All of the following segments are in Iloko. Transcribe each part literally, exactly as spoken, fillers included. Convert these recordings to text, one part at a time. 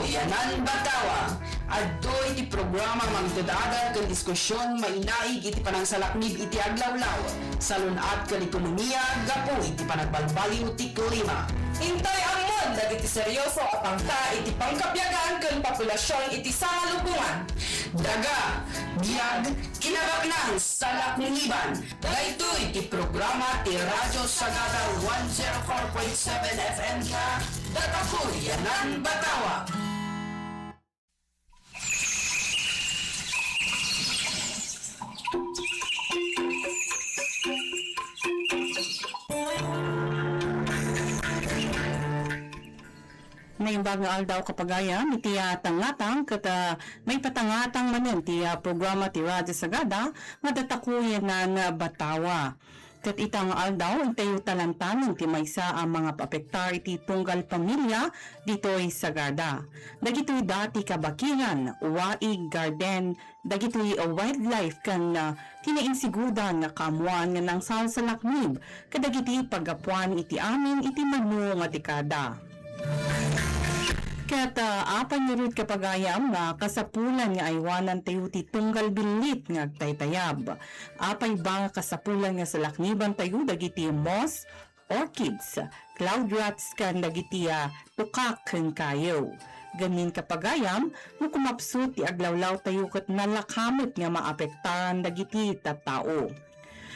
Yanan Batawa. Adtoy ti programa mangted-adal ken diskusion mainaig iti panangsalaknib iti aglawlaw, salun-at ken ekonomia gapu iti panagbalbaliw ti klima. Intay ammon dagiti serioso a pangta iti pangkabiagan ken populasion iti sangalubongan. Daga, biag, kinabaknang salakniban. Daytoy ti programa ti Radyo Sagada one zero four point seven F M nga Datakuy Yanan Batawa. Naimbag nga aldaw, kapagayam, iti, ah, tangatang ket, ah, maipatangatang manen ti, ah, programa ti Radyo Sagada nga Datakuy Yanan Batawa. Ket ita nga aldaw, intayo talantanen ti maysa a mangapapektar iti tunggal pamilia ditoy Sagada. Dagitoy dati kabakiran, waig, garden, dagitoy wildlife ken, ah, ti nainsigodan nga kaammoan nga nangsalsalaknib kadagiti paggapuan iti amin iti mano nga dekada. Ket, ah, apay ngarud, kapagayam, nga kasapulan nga aywanantayo ti tunggal billit nga agtaytayab? Apay ba nga kasapulan nga salaknibantayo dagiti moss, orchids, cloud rats, ken dagiti, ah, tukak ken kayo? Gamin, kapagayam, no kumapsut ti aglawlawtayo ket nalaka met nga maapektaran dagiti tattao.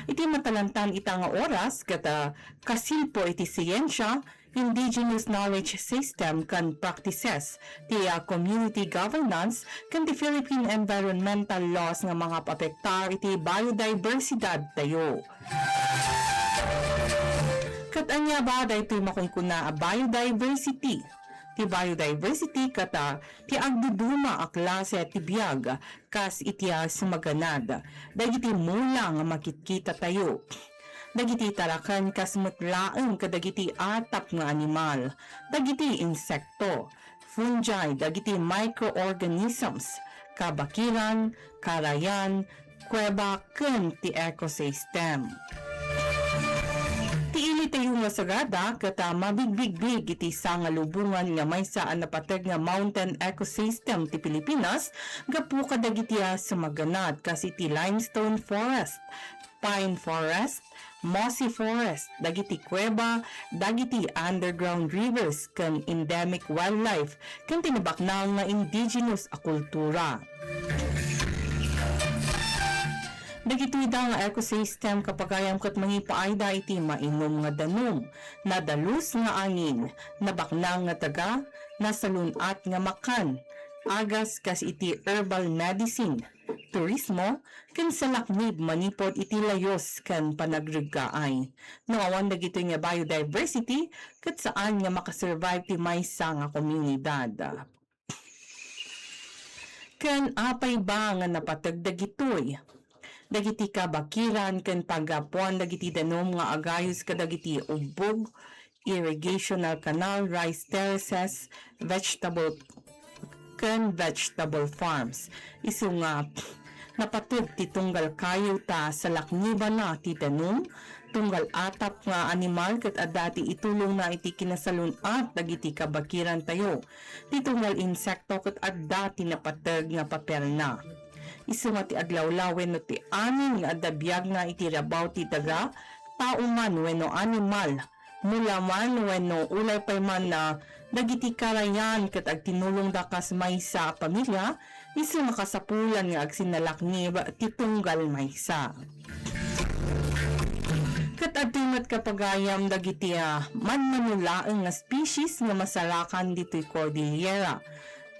Iti matalantan ita nga oras ket, ah, kasilpo iti siensia, indigenous knowledge system ken practices, ti, ah, community governance, ken ti Philippine environmental laws nga mangapapektar iti biodiversidad tayo. Ket ania ba daytoy makunkuna a biodiversity? Ti biodiversity ket, ah, ti agduduma a klase ti biag, kas iti a sumaganad, dagiti mula nga makitkitatayo, dagiti taraken kas met laeng kadagiti atap nga animal, dagiti insekto, fungi, dagiti microorganisms, kabakiran, karayan, kuweba, ken ti ecosystem. Ti ilitayo nga Sagada ket, ah, mabigbigbig iti sangalubongan nga maysa a napateg nga mountain ecosystem ti Pilipinas gapu kadagiti a sumaganad kas iti limestone forest, pine forest, mossy forest, dagiti kuweba, dagiti underground rivers, ken endemic wildlife, ken ti nabaknang nga indigenous a kultura. Dagitoy da nga ecosystem, kapagayam, ket mangipaayda iti mainum nga danum, nadalus nga angin, nabaknang nga daga, nasalun-at nga makan, agas kas iti herbal medicine, turismo, ken salaknib manipud iti layus ken panagreggaay. No awan dagitoy nga biodiversity, ket saan nga makasurvive ti maysa nga komunidad. Ken apay ba nga napateg dagitoy? Dagiti kabakiran ken paggapuan dagiti danum nga agayus kadagiti ubbog, irrigational canal, rice terraces, vegetable ken vegetable farms. Isu nga napateg ti tunggal kayo ta salaknibana ti danum, tunggal atap nga animal ket adda ti itulongna iti kinasalun-at dagiti kabakirantayo. Ti tunggal insekto ket adda ti napateg nga papelna. Isu nga ti aglawlaw wenno ti amin nga adda biagna iti rabaw ti daga, tao man wenno animal, mula man wenno ulay pay man na dagiti karayan ket agtinulongda kas maysa a pamilia, isu nga kasapulan nga agsinalaknib ti tunggal maysa. Ket adtoy met kapagayam dagiti, ah, mannano laeng nga species nga masarakan ditoy Cordillera,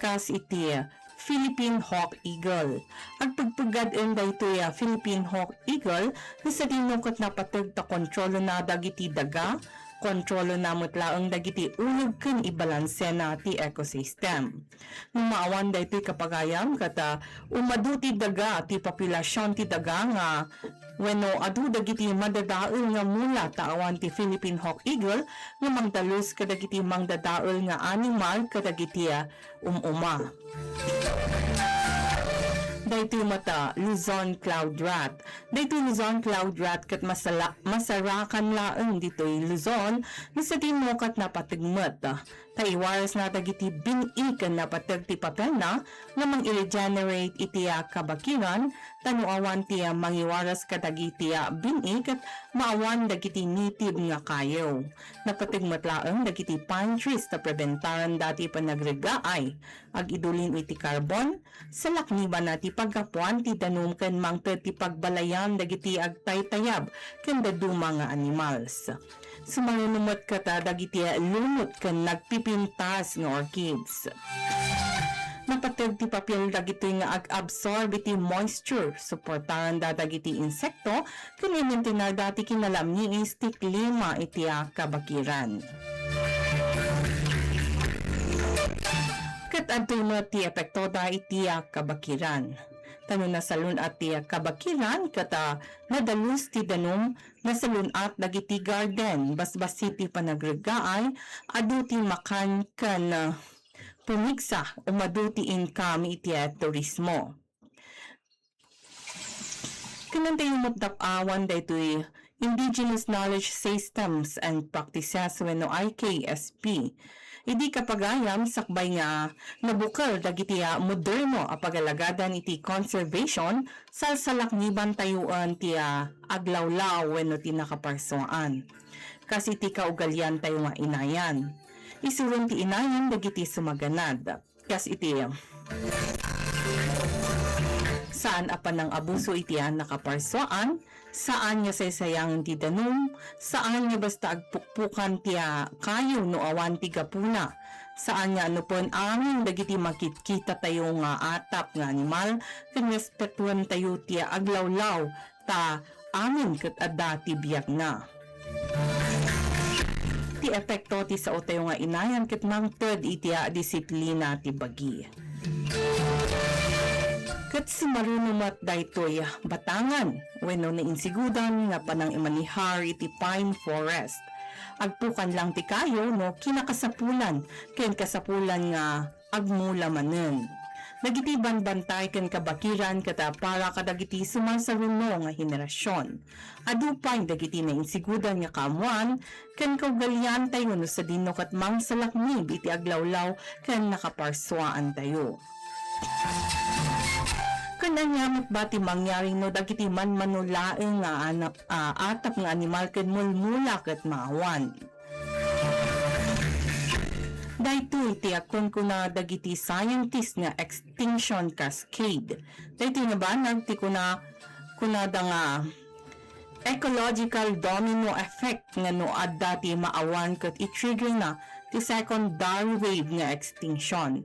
kas iti Philippine Hawk Eagle. Agpegpeggad-en daytoy a Philippine Hawk Eagle, no sadino ket napateg ta kontrolona dagiti daga, kontrolona met laeng dagiti uleg ken ibalansena ti ecosystem. No maawan daytoy kapagayam, ket, ah, umadu ti daga, ti populasion ti daga nga wenno adu dagiti madadael nga mula ta awan ti Philippine Hawk Eagle nga mangdalus kadagiti mangdadael nga animal kadagiti, ah, um-uma. Daytoy met a Luzon cloud rat. Daytoy Luzon cloud rat ket masala-, masarakan laeng ditoy Luzon, no sadino ket napateg met. Ta iwarasna dagiti bin-i ken napateg ti papelna nga mangiregenerate iti a kabakiran, ta no awan ti a mangiwaras kadagiti a bin-i ket maawan dagiti native nga kayo. Napateg met laeng dagiti pine trees ta prebentaranda ti panagreggaay, agidulin iti karbon, salaknibana ti paggapuan ti danum ken mangted ti pagbalayan dagiti agtaytayab ken dadduma nga animals. Sumaruno met kata dagiti lumot ken nagpipintas nga orchids. Napateg ti papel dagitoy nga ag-absorb iti moisture, suportaranda dagiti insekto, ken imintinarda ti kinalamiis ti klima iti a kabakiran. Ket adtoy met ti epektoda iti a kabakiran. Ta no nasalun-at ti a kabakiran ket a nadalus ti danum, nasalun-at dagiti garden, basbassit ti panagreggaay, adu ti makan ken, ah, pumigsa, umadu ti income iti a turismo. Kinantayo met dap-awan daytoy Indigenous Knowledge Systems and Practices wenno I K S P. Idi kapagayam, sakbay nga nabukel dagiti a moderno a pagalagadan iti conservation, salsalaknibantayoen ti a aglawlaw wenno ti nakaparsuaan. Kas iti kaugaliantayo nga inayan. Isuron ti inayan dagiti sumaganad. Kas iti, saan a panangabuso iti a nakaparsuaan, saan nga saysayangen ti danum, saan nga basta agpukpukan ti a kayo no awan ti gapuna, saan nga anupen amin dagiti makitkitatayo nga atap nga animal ken respetuentayo ti aglawlaw ta amin ket adda ti biagna. Ti epekto ti saotayo nga inayan ket mangted iti a disiplina ti bagi. Ket sumaruno met daytoy batangan wenno nainsigudan nga panangimanihar iti pine forest. Agpukan lang ti kayo no kinakasapulan ken kasapulan nga agmula manen. Dagiti banbantay ken kabakiran ket a para kadagiti sumarsaruno nga henerasion. Adu pay dagiti nainsigudan nga kaammuan ken kaugaliantayo no sadino ket mangsalaknib iti aglawlaw ken nakaparsuaantayo. Ken ania met ba ti mangyari no dagiti manmano laeng nga ana-, a, atap nga animal ken mulmula ket maawan? Daytoy ti a kunkuna dagiti scientist nga extinction cascade. Daytoy nga banag ti kuna, kunada nga ecological domino effect nga no adda ti maawan ket i-trigger na ti secondary wave nga extinction.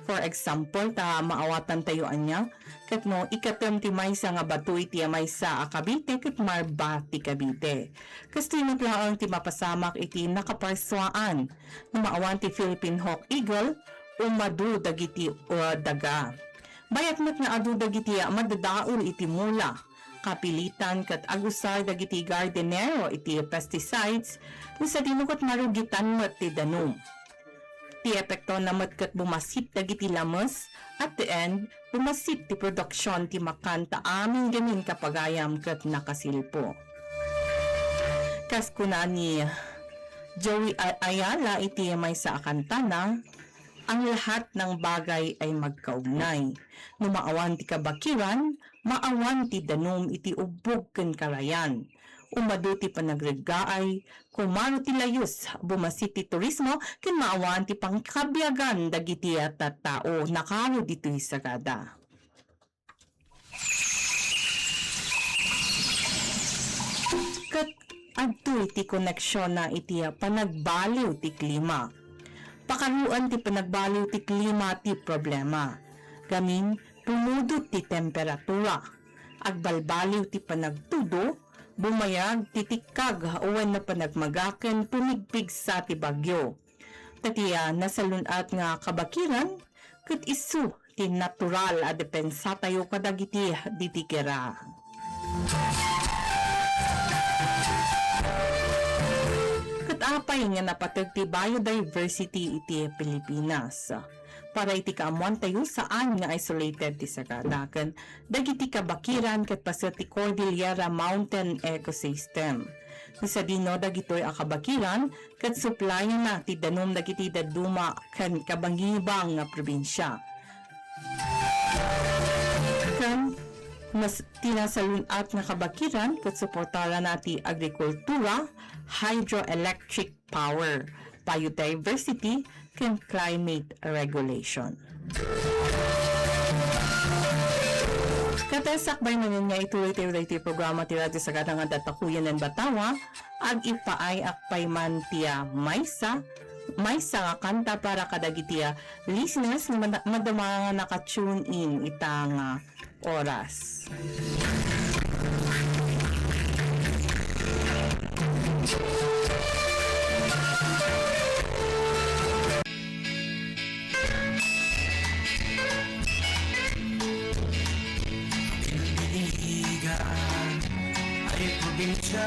For example, ta maawatantayo ania, ket no ikatem ti maysa nga bato iti maysa a Cavite ket marba ti Cavite. Kastoy met laeng ti mapasamak iti nakaparsuaan. No maawan ti Philippine Hawk Eagle, umadu dagiti, uh, daga. Bayat met nga adu dagiti madadael iti mula. Kapilitan ket agusar dagiti gardenero iti pesticides, no sadino ket marugitan met ti danum. Ti epektona met ket bumasit dagiti lames, at the end, bumasit ti produksion ti makan ta amin gamin kapagayam ket nakasilpo. Kas kuna ni Joey A-, Ayala iti maysa a kantana, "Ang lahat ng bagay ay magkaugnay. No maawan ti kabakiran, maawan ti danum iti ubbog ken karayan. Umadu ti panagreggaay, kumaro ti layus, bumasit ti turismo, ken maawan ti pangkabiagan dagiti a tattao." Nakaro ditoy sagada. Ket adtoy ti koneksionna iti panagbaliw ti klima. Pakaruan ti panagbaliw ti klima ti problema. Gamin, pumudot ti temperatura. Agbalbaliw ti panagtudo, bumayag ti tikkag wenno panagmaga ken pumigpigsa ti bagyo. Ta ti, ah, nasalun-at nga kabakiran, ket isu ti natural a depensatayo kadagiti ditikera. Ket apay nga napateg ti biodiversity iti Pilipinas? Para iti kaammuantayo, saan nga isolated ti sagada ken dagiti kabakiran ket paset ti Cordillera Mountain Ecosystem. Ni sadino dagitoy a kabakiran ket suplayanna ti danum dagiti dadduma ken kabangibang nga probinsia. Ken nas-, ti nasalun-at nga kabakiran ket suportarana ti agrikultura, hydroelectric power, biodiversity, ken climate regulation. Ket sakbay manen nga ituloy tayo daytoy programa ti Radyo Sagada nga adda ta kuyanen Batawa, ag-ipaay-ak pay man ti, ah, maysa, maysa nga kanta para kadagiti, ah, listeners nga mada-, madama nga naka-tune in ita nga oras. Bilbiligan ay probinsya,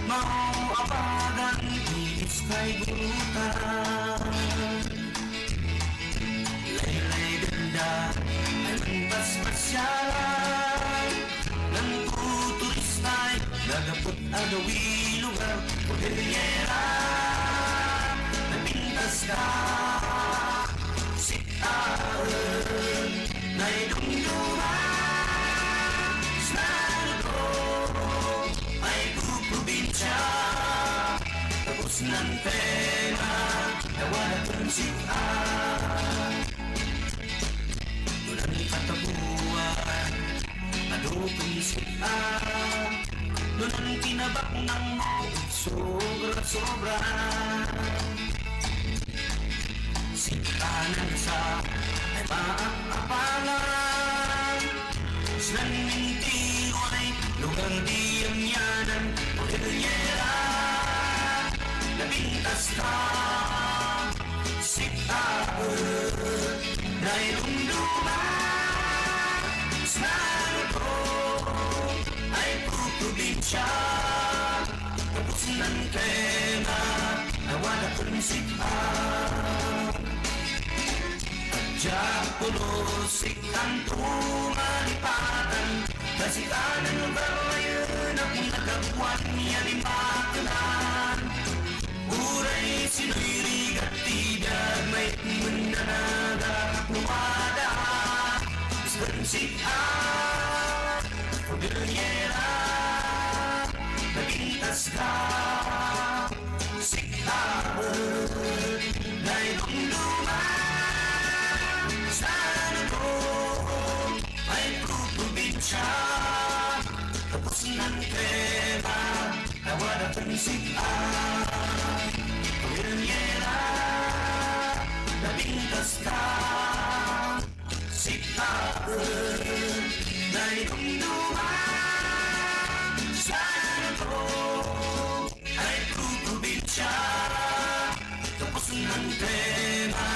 mao a pagan ti iskay burutan. Laylaydenda ay manpaspasyalan, nangtuturistay gagaput a gawi lugar, Cordillera, napintas ka, sik-aen, naidumduma, isnanudo, ay probinsya, tapos ng tema, nawala kong sik-a. Nunang katabuan, adu kong sik-a. Nunang tinabak ng mao, sobra-sobra. Sik-a ng sa, ay maakapalan. Sinan mintiway, lugar di yamyanan, Cordillera, napintas ka. Sik-a, nailumduma, Sarado, ay probinsya, tapos ng tema, nawala kong sik-a. Adya pulo sik-an tumalipatan, kasikanan balayen, ako nagabuan niya limbatunan. Uray sinoy rigat ti biag, maikmennanaga, kumada. Iskan sik-an, Cordillera, napintas ka. Sik-a, naidumduma, Sarado, ay probinsya, tapos ng tema, nawala kong sik-a. Cordillera, napintas ka. Sik-a, naidumduma, Sarado, ay probinsya, tapos ng tema,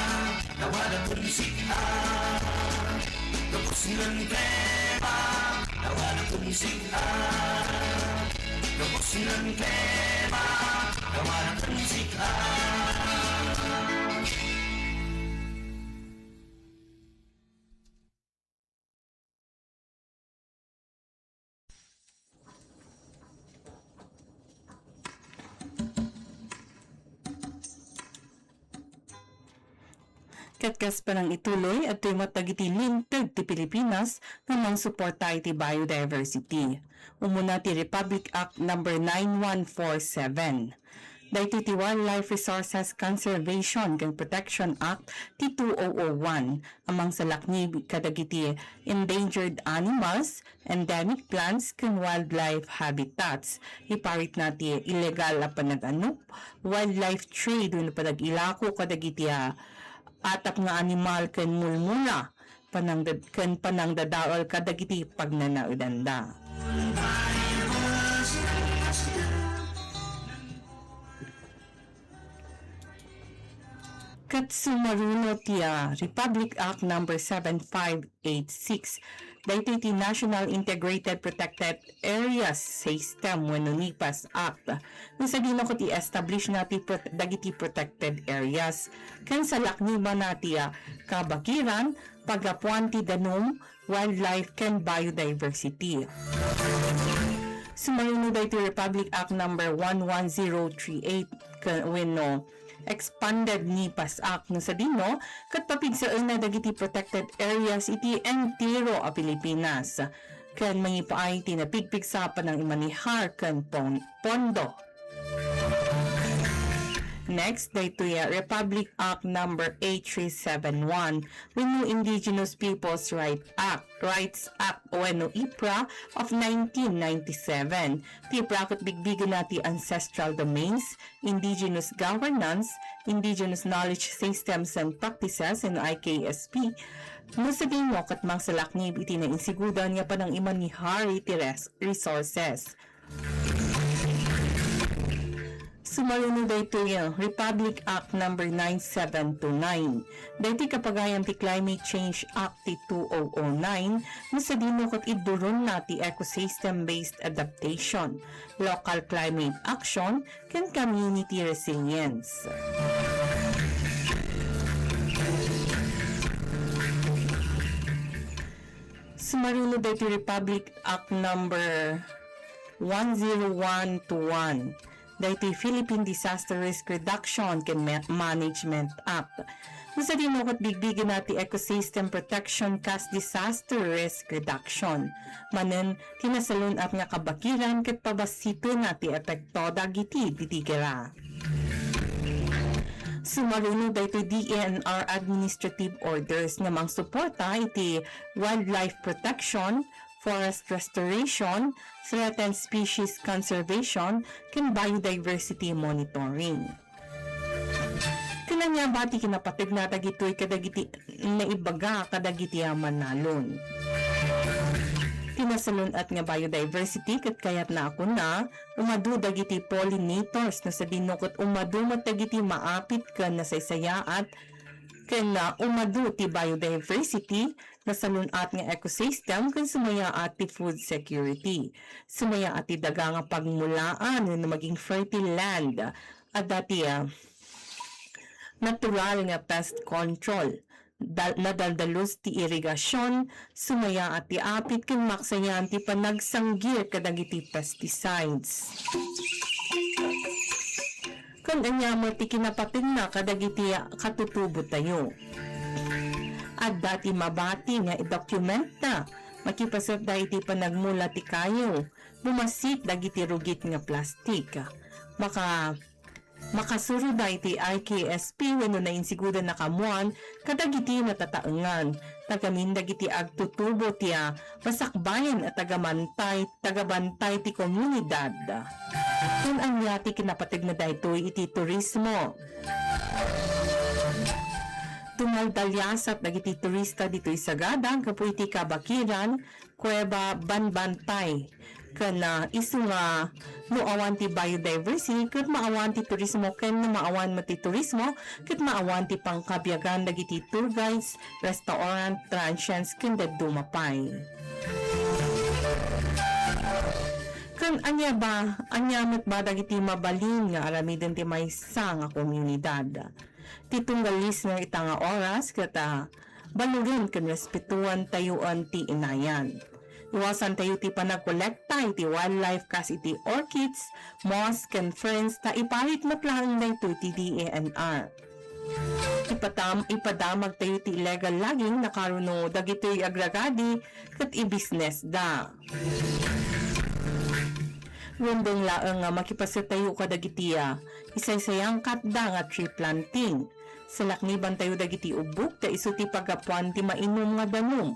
nawala kong sik-a. Tapos ng tema, nawala kong sik-a. Tapos ng tema, nawala kong sik-a. Ket kas panangituloy, adtoy met dagiti linteg ti Pilipinas nga mangsuporta iti biodiversity. Umuna ti Republic Act Number nine one four seven. Daytoy ti Wildlife Resources Conservation ken Protection Act ti two thousand one a mangsalaknib kadagiti endangered animals, endemic plants, ken wildlife habitats. Iparitna ti illegal a panag-anup, wildlife trade wenno panag-ilako kadagiti, ah, atap nga animal ken mulmula, panangdad-, ken panangdadael kadagiti pagnanaedanda. Ket sumaruno ti, ah, Republic Act Number seven five eight six, daytoy ti National Integrated Protected Areas System wenno NIPAS Act. No sadino ket i-establish na ti prot-, dagiti protected areas ken salaknibana ti, ah, kabakiran, paggapuan ti danum, wildlife, ken biodiversity. Sumaruno daytoy Republic Act number one one zero three eight ken wenno Expanded NIPAS Act no sadino ket papigsaenna dagiti protected areas iti entero a Pilipinas ken mangipaay ti napigpigsa a panangimanihar ken pon-, pondo. Next, daytoy a Republic Act number eight three seven one wenno Indigenous Peoples' Right Act, Rights Act wenno IPRA of nineteen ninety-seven. Ti IPRA ket bigbigena ti ancestral domains, indigenous governance, indigenous knowledge systems and practices, and I K S P. No sadino ket mangsalaknib iti nainsigudan nga panangimanihar iti res-, resources. Sumaruno daytoy, ah, Republic Act number nine seven two nine. Daytoy kapagayan ti Climate Change Act ti two oh oh nine, no sadino ket idduronna ti ecosystem-based adaptation, local climate action, ken community resilience. Sumaruno daytoy Republic Act number one zero one two one. Daytoy Philippine Disaster Risk Reduction ken Ma-, Management Act. No sadino ket bigbigena ti ecosystem protection kas disaster risk reduction. Manen ti nasalun-at nga kabakiran ket pabasitena ti epekto dagiti didigera. Sumaruno daytoy D E N R administrative orders nga mangsuporta iti wildlife protection, forest restoration, threatened species conservation, ken biodiversity monitoring. Ken ania ba ti kinapategna dagitoy kadagiti naibaga kadagiti a manalon? Ti nasalun-at nga biodiversity ket kayatna a kuna, umadu dagiti pollinators no sadino ket umadu met dagiti maapit ken nasaysayaat ken, ah, umadu ti biodiversity, nasalun-at nga ecosystem ken sumayaat ti food security. Sumayaat ti daga nga pagmulaan wenno maging fertile land. Adda ti, ah, natural nga pest control. Dal-, nadaldalus ti irigasion, sumayaat ti apit ken maksayan ti panagsanggir kadagiti pesticides. Ken ania met ti kinapategna kadagiti katutubotayo? Adda ti mabati nga idokumenta, makipaset da iti panagmula ti kayo, bumassit dagiti rugit nga plastik. Maka-, makasurda iti I K S P wenno nainsigudan a kaammuan kadagiti natataengan. Tagamin dagiti agtutubo ti, ah, masakbayan a tagamantay, tagabantay ti komunidad. Ken ania ti kinapategna daytoy iti turismo? Dumaldaliasat dagiti turista ditoy Sagada gapu iti kabakiran, kuweba, banbantay. Ken, ah, isu nga no awan ti biodiversity, ket maawan ti turismo, ken no maawan met ti turismo, ket maawan ti pangkabiagan dagiti tour guides, restaurant, transients, ken dadduma pay. Ken ania ba, ania met ba dagiti mabalin nga aramiden ti maysa nga komunidad? Ti tunggal listener ita nga oras ket, ah, balugen ken respetuan tayoen ti inayan. Iwasan tayo ti panagkolekta iti wildlife kas iti orchids, moss, ken ferns ta iparit met laeng daytoy ti D E N R. Ipatam-, ipadamag tayo ti illegal logging na karuno dagitoy agragadi ket ibisnesda. Rundeng laeng nga makipaset tayo kadagiti, ah, isaysayangkatda nga tree planting. Salakniban tayo dagiti ubbog ta isu ti paggapuan ti mainum nga danum.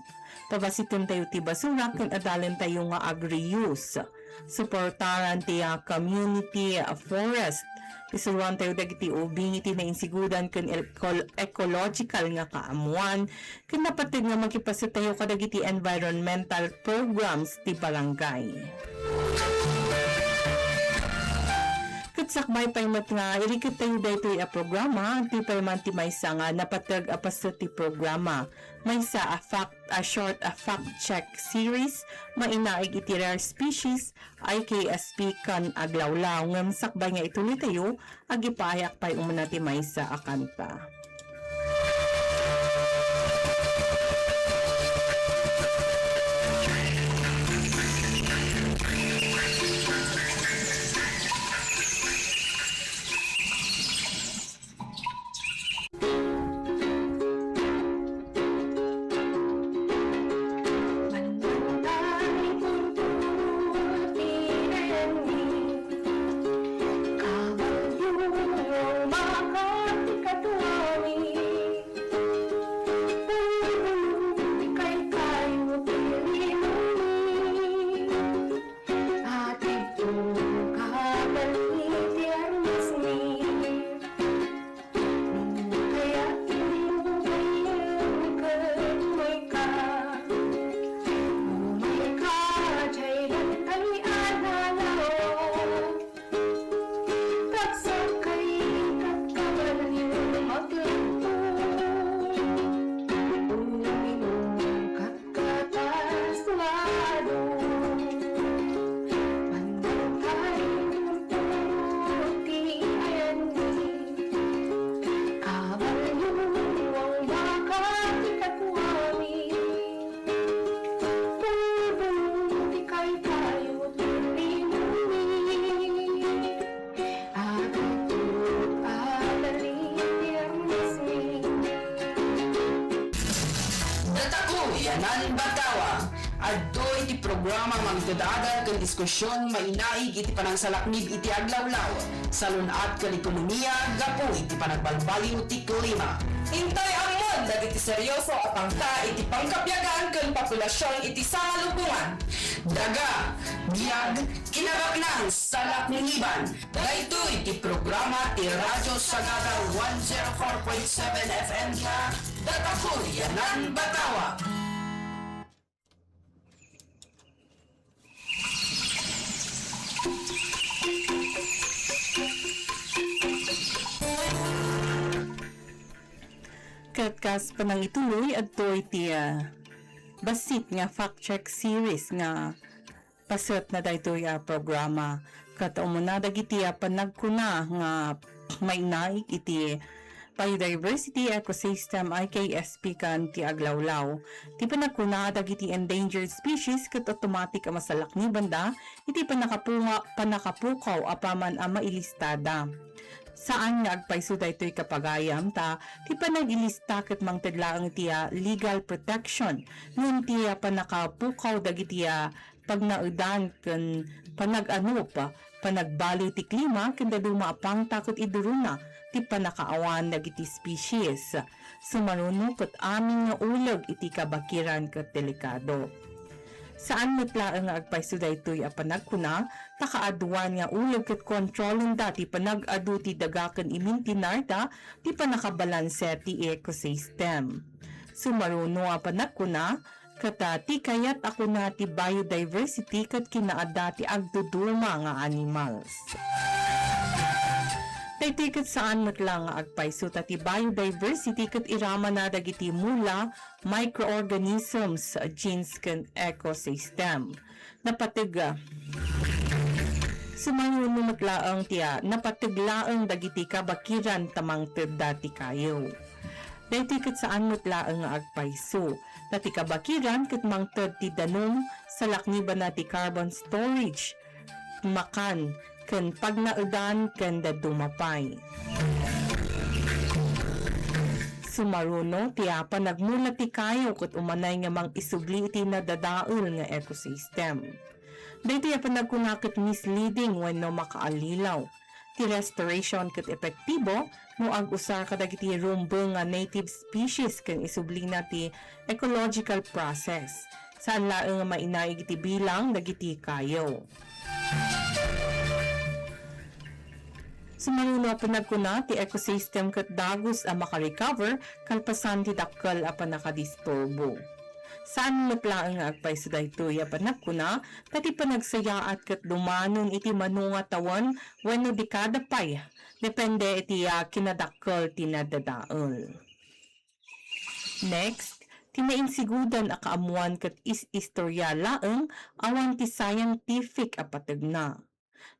Pabasiten tayo ti basura ken adalen tayo nga ag-reuse. Suportaran ti, ah, community, ah, forest. Isuroan tayo dagiti ubing iti nainsigudan ken ekol-, ecological nga kaammuan. Ken napateg nga makipaset tayo kadagiti environmental programs ti barangay. Sakbay pay met nga iriketayo daytoy a programa, adtoy pay man ti maysa nga napateg a paset ti programa. Maysa a fact, a short a fact check series, mainaig iti rare species, I K S P ken aglawlaw. Ngem sakbay nga ituloytayo, agipaay-ak pay umuna ti maysa a kanta. Ati, kabali ti armasmi. Kaya iti bubukayen ket umayka. Umayka, jay dantay a lalawa. Tagsakay kat kabalyo, maglakto. Uminom kat Katas lalo, pandang tayo puro ti ayanmi. Kabalyo ang baka ti kakuami, pulbulong ti kaykayo ti rinumi. Adito a nalipirmismi. Datako, yanan Batawa. Adtoy ti programa mangted-adat ken diskusion mainaig iti panangsalaknib iti aglawlaw, salun-at ken ekonomia gapu iti panagbalbaliw ti klima. Intay ammon dagiti serioso a pangta iti pangkabiagan ken populasion iti sangalupongan. Daga, biag, kinabaknang salakniban. Daytoy ti programa ti Radyo Sagada one zero four point seven F M nga Datako, yanan Batawa. Ket kas panangituloy, adtoy ti, ah, bassit nga fact check series nga paset na daytoy a programa. Ket umuna dagiti a panagkuna nga mainaig iti biodiversity, ecosystem, I K S P ken ti aglawlaw. Ti panagkuna dagiti endangered species ket automatic a masalaknibanda iti pannakapunga-, pannakapukaw apaman a mailistada. Saan nga agpayso daytoy kapagayam ta ti panagilista ket mangted laeng iti a legal protection ngem ti a pannakapukaw dagiti a pagnaedan ken panag-anup, panagbaliw ti klima ken dadduma a pangta ket idurona ti pannakaawan dagiti species. Sumaruno ket amin nga uleg iti kabakiran ket delikado. Saan met laeng nga agpayso daytoy a panagkuna ta kaaduan nga uleg ket kontrolenda ti panag-adu ti daga ken imintinarda ti pannakabalanse ti ecosystem. Sumaruno a panagkuna, ket, ah, ti kayat a kuna ti biodiversity ket kinaadda ti agduduma nga animals. Daytoy ket saan met la nga agpayso ta ti biodiversity ket iramana dagiti mula, microorganisms, genes, ken ecosystem. Napateg, ah, sumaruno met laeng ti, ah, napateg laeng dagiti kabakiran ta mangtedda ti kayo. Daytoy ket saan met laeng nga agpayso, ta ti kabakiran ket mangted ti danum, salaknibana ti carbon storage, makan, ken pagnaedan, ken dadduma pay. Sumaruno ti a panagmula ti kayo ket umanay nga mangisubli iti nadadael nga ecosystem. Daytoy a panagkuna ket misleading wenno makaallilaw. Ti restoration ket epektibo no ag-usar kadagiti rumbeng nga native species ken isublina ti ecological process. Saan laeng nga mainaig iti bilang dagiti kayo. Sumaruno a panagkuna, ti ecosystem ket dagus a makarecover kalpasan ti dakkel a pannakadisturbo. Saan met laeng nga agpayso daytoy a panagkuna, ta ti panagsayaat ket dumanon iti mano nga tawen wenno dekada pay, depende iti, ah, kinadakkel ti nadadael. Next, ti nainsigudan a kaammuan ket is-istorya laeng awan ti scientific a pategna.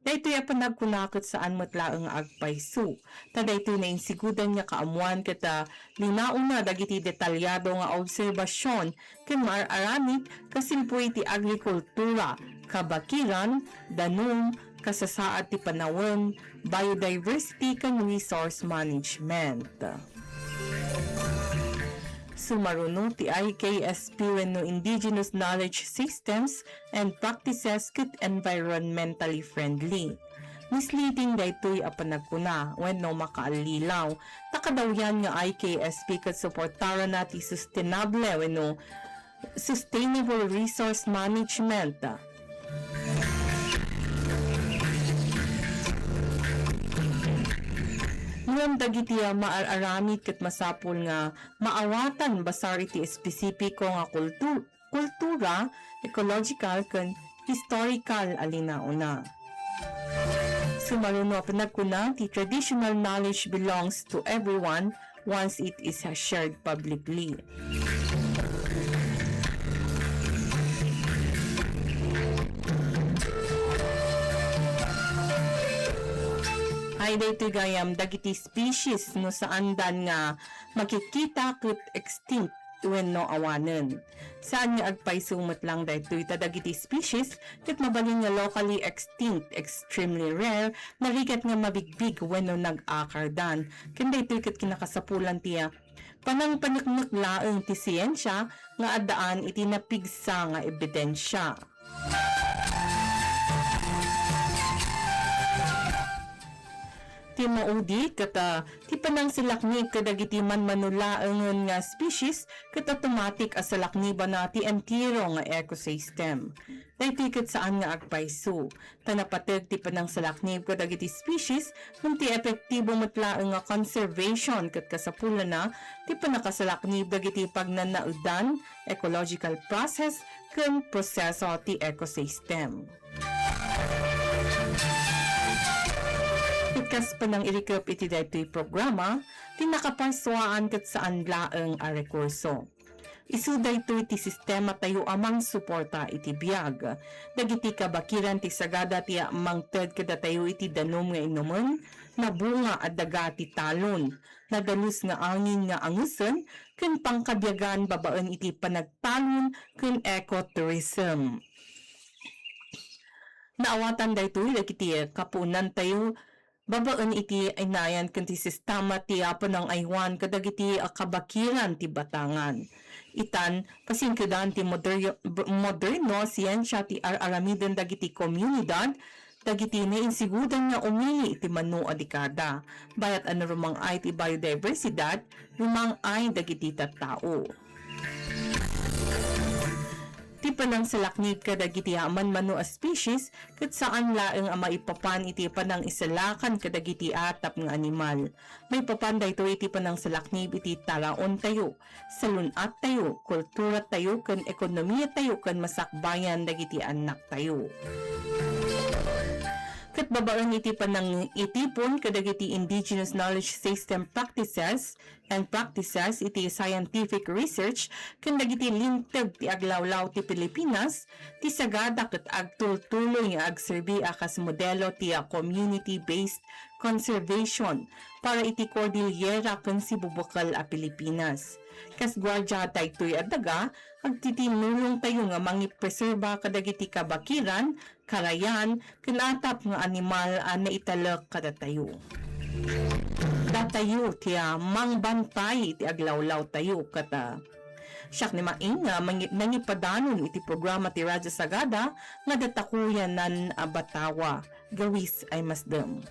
Daytoy a panagkuna ket saan met laeng nga agpayso, ta daytoy nainsigudan nga kaammuan ket, ah, linaona dagiti detalyado nga obserbasion ken maar-aramid kasilpo iti agrikultura, kabakiran, danum, kasasaad ti panawen, biodiversity, ken resource management. Sumaruno ti I K S P wenno Indigenous Knowledge Systems and Practices ket environmentally friendly. Misleading daytoy a panagkuna wenno makaallilaw, ta kadawyan nga I K S P ket suportarana ti sustenable wenno sustainable resource management. Ngem dagiti, ah, maar-aramid ket masapul nga maawatan basar iti espesipiko nga kultu-, kultura, ekological, ken historical a linaona. Sumaruno a panagkuna, ti traditional knowledge belongs to everyone once it is shared publicly. Ay, daytoy gayam dagiti species no saandan nga makikita ket extinct wenno awanen. Saan nga agpayso met lang daytoy ta dagiti species ket mabalin nga locally extinct, extremely rare, narigat nga mabigbig wenno nag-akardan. Ken daytoy ket kinakasapulan ti, ah, panangpaneknek laeng ti siyensia nga addaan iti napigsa nga ebidensia. Ti maudi ket, ah, ti panangsalaknib kadagiti manmano laengen nga species ket automatic a salaknibana ti entero nga ecosystem. Daytoy ket saan nga agpayso, ta napateg ti panangsalaknib kadagiti species ngem ti epektibo met laeng nga conservation ket kasapulana ti pannakasalaknib dagiti pagnanaedan, ecological process, ken proseso ti ecosystem. Ket kas panangirikep iti daytoy programa, ti nakapaysuaan ket saan laeng a rekurso. Isu daytoy ti sistema tayo a mangsuporta iti biag. Dagiti kabakiran ti sagada ti mangted kadatayo iti danum nga inumen, nabunga a daga ti talon, nadalus nga angin nga angesen, ken pangkabiagan babaen iti panagtalon ken ecotourism. Naawatan daytoy dagiti kapuonantayo babaen iti inayan ken ti sistema ti panangaywan kadagiti kabakiran ti Batangan. Itan, kasingkedan ti moder-, moderno a siyensia ti ar-aramiden dagiti komunidad, dagiti nainsigudan nga umili iti mano a dekada. Bayat a narumang-ay ti biodibersidad, rumang-ay dagiti tattao. Ti panangsalaknib kadagiti manmano a species ket saan laeng a maipapan iti panangisalakan kadagiti atap nga animal. Maipapan daytoy iti panangsalaknib iti taraontayo, salun-attayo, kulturatayo, ken ekonomiatayo ken masakbayan dagiti annaktayo. Ket babaen iti panangitipon kadagiti indigenous knowledge system practices and practices iti scientific research ken dagiti linteg ti aglawlaw ti Pilipinas, ti sagada ket agtultuloy nga agserbi a kas modelo ti, ah, community-based conservation para iti Cordillera ken Sibubukel a Pilipinas. Kas guardia daytoy a daga, agtitinulongtayo nga mangipreserba kadagiti kabakiran, karayan, ken atap nga animal a naitalek kadatayo. Datayo ti, ah, mangbantay iti aglawlawtayo ket, ah, siak ni Maing nga mangi-, nangipadanon iti programa ti Radyo Sagada nga datakuyanan a batawa. Gawis ay masdem.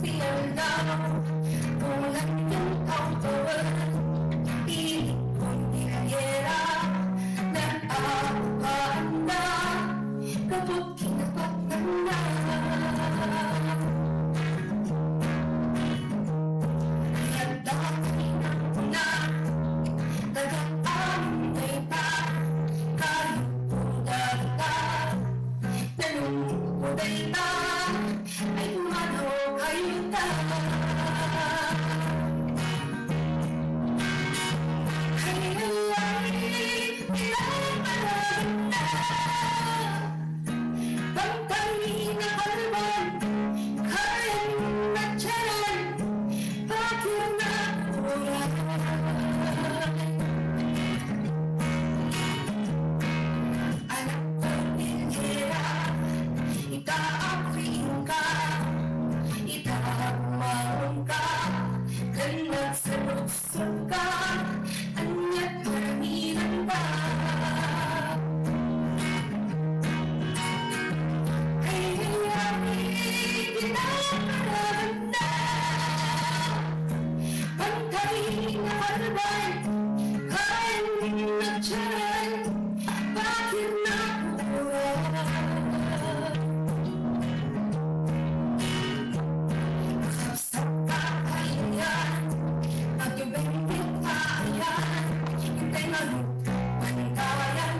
Ti aldaw, unay ti awtoen, inikon ti ayera, nag-apaanda, gapu kinapatnanna. Ay adda ti nanguna, taga-amin dayta, kayo dagta, nanungko dayta, ay kumano kayta. Ay, ay, ay, pinapanaganna. Bantay nga kalban, kayan nga tiyanan, bakir na kuray. Anak ko, Indira, ita agriingka, ita agmangonka, ken magsaruksoka, ania't parminanka. Ay, ay, ay, pinapanaganna. Bantay nga kalban, kayan nga tiyanan, bakir na kuray. Sakka ayan, agbengbeng ayan, intay malupantayan,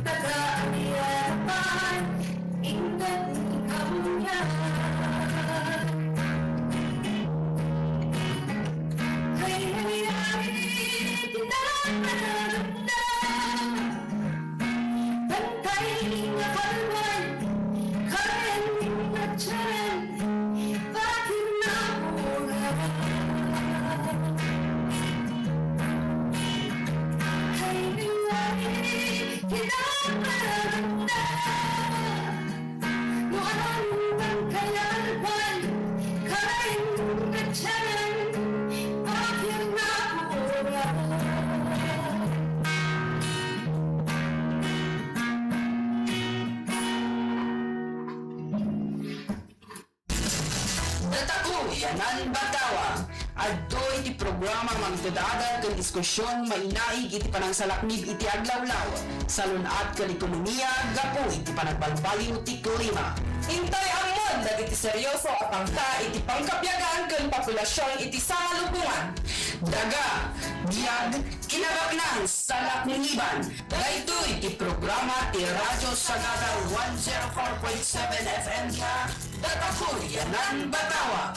taga-ayan pan, inggad ni kamunyan. Ay, ay, ay, tinapanaganna. Bantay nga kalban, kayan nga tiyanan, bakir na kuray. Ay, ay, ay, kinapanaganna. No awan kang kayalban, kain ka tiyanan, bakir na kuray. Datako, yanan Batawa. Adtoy ti programa mangted-adat ken diskusion mainaig iti panangsalaknib iti aglawlaw, salun-at ken ekonomia gapu iti panagbalbaliw ti klima. Intay ammon dagiti serioso a pangta iti pangkabiagan ken populasion iti sangalupongan. Daga, biag, kinabaknang, salakniban. Daytoy ti programa ti Radyo Sagada one zero four point seven F M nga Datako, yanan Batawa.